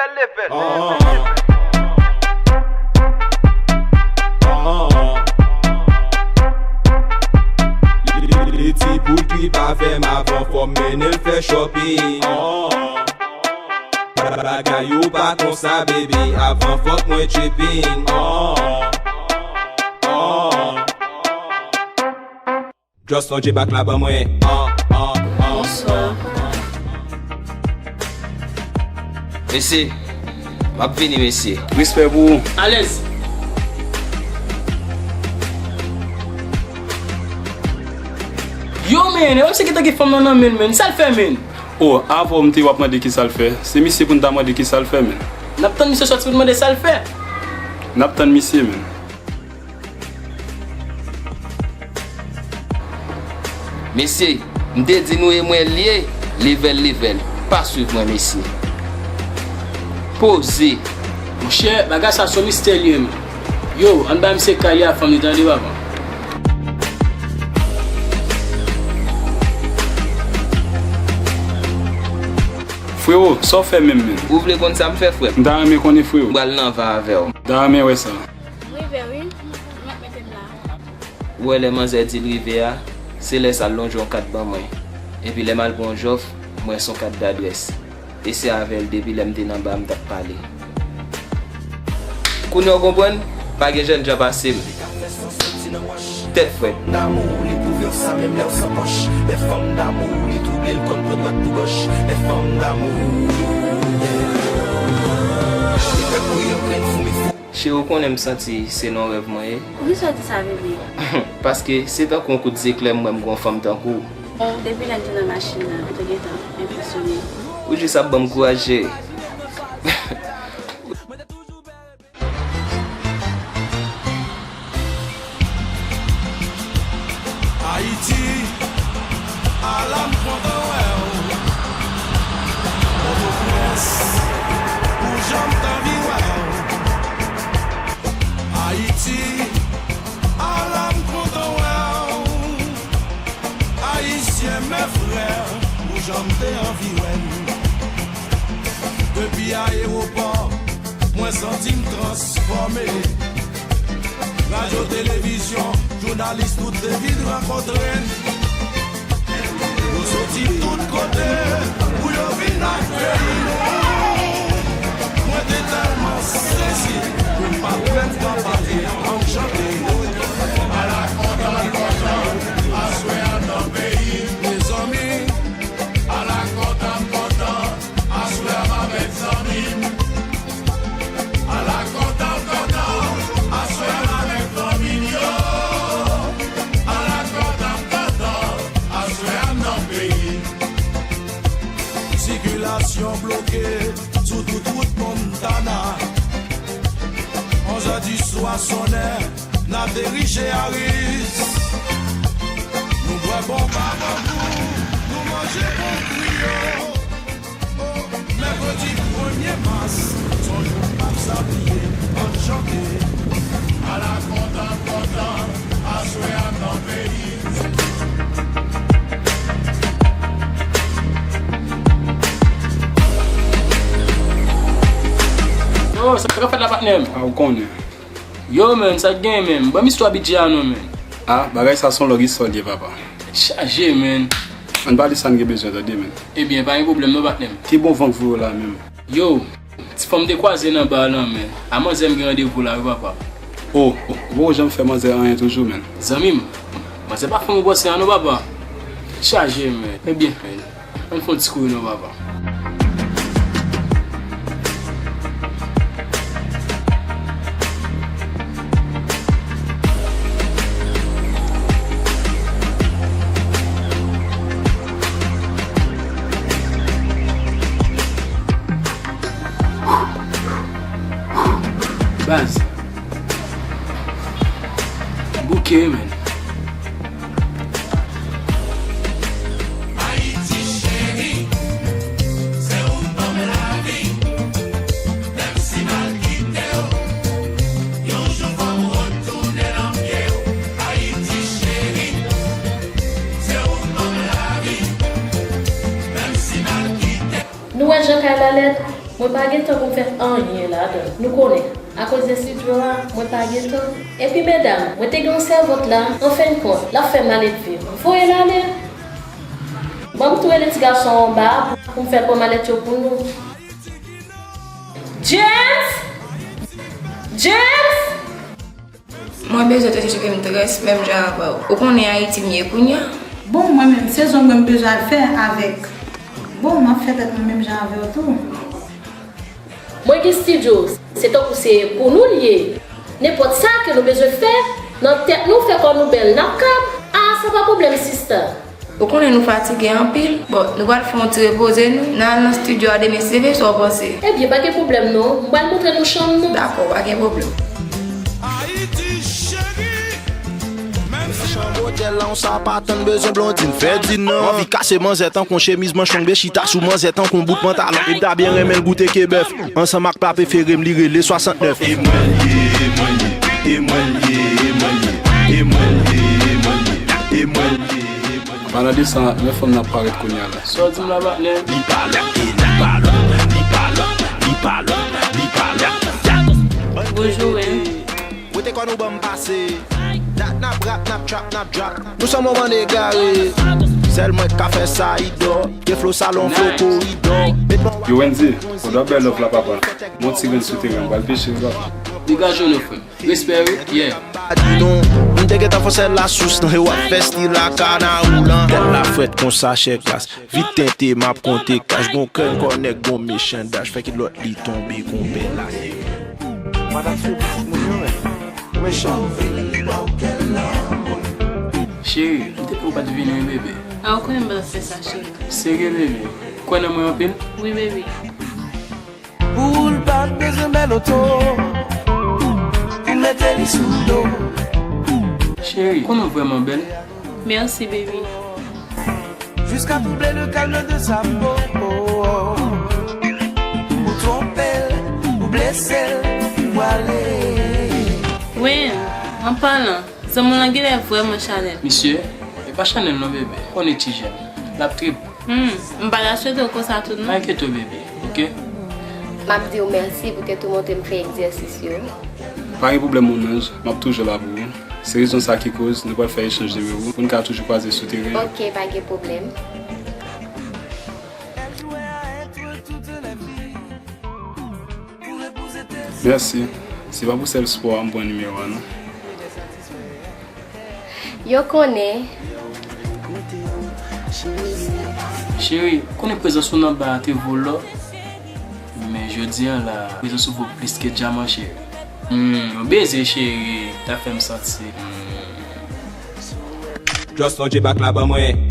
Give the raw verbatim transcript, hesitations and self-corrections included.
Li di pou l trip avè m avan, fò m mennen l fè shopping. Bagay yo pa konsa, baby, avan fòk mwen tripping. Just on J-Back la ban mwen. Bonswa. Mesye, m ap vini, mesye. Respè pou ou. Alèz. Yo, men, e pa misye ki te gen fanm nan nan men l, men. Sa l fè, men? O, avan w m te w ap mande kisa l fè. Se misye pou n ta mande kisa l fè, men. N ap tann misye sòti pou n mande sa l fè. N ap tann misye, men. Mesye, m te di nou e mwen l ye, level, level. Pa swiv mwen, mesye. Poze. Monchè, bagay sa se yon mistè li ye, men. Yo, ann bay misye kay li a fanm li, tande, papa. Frewo, sa w fè menm, menm? Ou vle konn sa m fè, frè m? M ta renmen konnen, frewo. M pral nan van avè w. M ta renmen wè sa. M rive, wi. M ap mete m la. Ou wè lè manzè di l rive a, se lè sa l lonje yon kat ban mwen. Epi lè m al pran yon jòf, m wè se yon kat dadrès. E se avè l depi lè m te nan ba m t ap pale. Kounye a w konprann? Pa gen jènjan pase m. Tèt frèt. Damou, li pwouve w sa menm lè w san pòch. Lè fanm damou, li twouble l konn pran dwat pou gòch. Lè fanm damou, li fè kouri yon grenn foumi fou. Cheri, ou konnen m santi se nan rèv mwen ye. Poukisa w di sa, bebe? Paske se tankou yon kout zeklè m wè m gon fanm tankou w. Depi lè n te nan machin nan, m te gentan enpresyone. Ou jis ap ban m kouraj, cheri. Ayiti, ala m kontan wè w. Pòtoprens, pou jan m t anvi wè w. Ayiti, ala m kontan wè w. Ayisyen, mes frères, pou jan m te anvi wè n. Depi ayewopò, mwen santi m transfòme. Radyo, televizyon, jounalis, tout te vin rankontre n. Yo soti tout kote pou yo vin akeyi nou. Mwen te tèlman sezi pou m pa t menm ka pale, ann chante. Ala kontan, kontan, aswè a nan peyi m. Mezanmi, ala kontan, kontan, aswè a m avèk zanmi m. Ala kontan, kontan, aswè a m avèk fanmi m yo. Ala kontan, kontan, aswè a m nan peyi m. Sikilasyon bloke sou tout wout Montana. Onz è di swa sonnen, n ateri chez Harris. Nou bwè bon babangou, nou manje bon griyo. Mèkredi premye mas, se yon jou m p ap sa bliye, ann chante. Ala kontan, kontan, aswè a m nan peyi. Yo, sa k ap fèt la, patnè m? A, ou konnen. Yo, menn, sa k genyen, menn? Ban m istwa bidjè a non, menn. A, bagay sa se yon lòg istwa l ye, papa. Tèt chaje, menn. Ann pale sa n gen bezwen, tande, menn. Ebyen, pa gen pwoblèm non, patnè m. Ki bon van k voye w la menm? Yo, ti fanm te kwaze nan ba lan, menn. A manzè m gen randevou la, wi, papa. O, o, ou poko janm fè manzè anyen toujou, menn. Zanmi m, manzè pa fanm ou panse a non, papa. Tèt chaje, menn. Ebyen, menn. Ann fè yon ti kouri non, papa. Baz. Bouke, menn. Ayiti cheri, se ou k ban m lavi. Menm si m al kite w, yon jou fò m retounen nan pye w. Ayiti cheri, se ou k ban m lavi. Menm si m al kite w. Nou wè jan kay la lèd? Mwen pa gen tan pou m fè anyen ladan. Nou konnen, akoz estidyo a, mwen pa gen tan. Epi medam, mwen te gen yon sèvant la, anfennkont, l ap fè malelve m. Voye l ale. Ban m tou rele ti gason anba a pou, pou m fè l pran malèt yo pou nou. James! James! Mwen bezwen tèt cheve m très menm jan avè w. Ou konnen Ayiti m ye kounye a. Bon, mwen menm, se zong mwen m bezwen al fè avèk. Bon, m ap fè tèt mwen menm jan avè w tou. Mwen gen estidyo, se tankou se pou nou l ye. Nenpòt sa ke nou bezwen fè nan tèt nou, fè kò nou bèl, n ap kab. Ah, sa pa pwoblèm, sista. Ou konnen nou fatige anpil. Bon, nou pral fè yon ti repoze nou. N a al nan estidyo a demen si Dye vle, sa w panse? Ebyen, pa gen pwoblèm non. M pral montre nou chanm nou. Dakò, pa gen pwoblèm. Ayiti cheri, menm si jan modèl la, on sa pa tann bezwen blondin, fè di non. Anvi kase manzè tankou yon chemiz manch long, be chita sou manzè tankou yon bout pantalon. Epi ta byen renmen l goute ke bèf. Ansanm ak pa prefere m, li rele swasantnèf. E mwen l ye, e mwen l ye, e mwen l ye, e mwen l ye, e mwen l ye, e mwen l ye, e mwen l ye, e mwen l ye. Palan de sa, men fanm nan ap parèt kounye a la. Sa w di m la, patnè? Li pa lòt, e li pa lòt, li pa lòt, li pa lòt, li pa lòt. Bonjou, Wen. Rete kò nou ban m pase. Dat n ap rap, n ap trap, n ap drop. Nou se yon bann egare. Sèl mwen k ka fè sa, idò. Gen flow salon, flow koridò. Met bon. Yo, Wendy, ou dwe bèl love la, papa. Bon ti grenn sou teren, m pral peche l, papa. Degaje w non, frè m. Respè, wi, yeah. Pa di non. M te gentan fè sèl la sous nan, e w ap fè stil la kanawou lan. Tèt la frèt konsa, chè klas. Vit tente, m ap konte kach. Gon kè, gon nèg, gon mechan dach. Fè kilòt li tonbe, gon bèl ase. Madanm se pitit moun yo, men. Mechan. Cheri, m te kwè w pa t vini, wi, bebe. A, ou konnen m pa t ap fè sa, cheri. Serye, bebe? Kwè nan mwen anpil? Wi, bebe. Pou l pa t bezwen bèl oto, pou mete li sou do. Cheri, konnen w vrèman bèl. Mèsi, baby. Jusqu'à troubler le calme de sa peau. Ou twonpe l, ou blese l, ou ale. Wen, an palan, zanmi w lan genlè vrèman chanèl. Misye, e pa chanèl non, bebe. Konnen ti jèn. L ap trip. Hmm, m pa ta swete w konsa tou non. Pa enkyete w, bebe, oke? M ap di w mèsi poutèt ou montre m fè egzèsis yo. Pa gen pwoblèm, mon ange. M ap toujou la pou ou. Se rezon sa ki koz nou pral fè echanj nimewo pou n ka toujou kwaze sou teren an. Ok, pa gen pwoblèm. Mèsi. Se pa pou sèl spò a m pran nimewo a non. Yo konnen. Cheri, konnen prezans ou nan ba a te vo lò, men jodi a la, prezans ou vo plis ke dyaman, cheri. Hmm, yon beze, cheri, ta fè m santi. Hmm. Just lonje bak la ban mwen.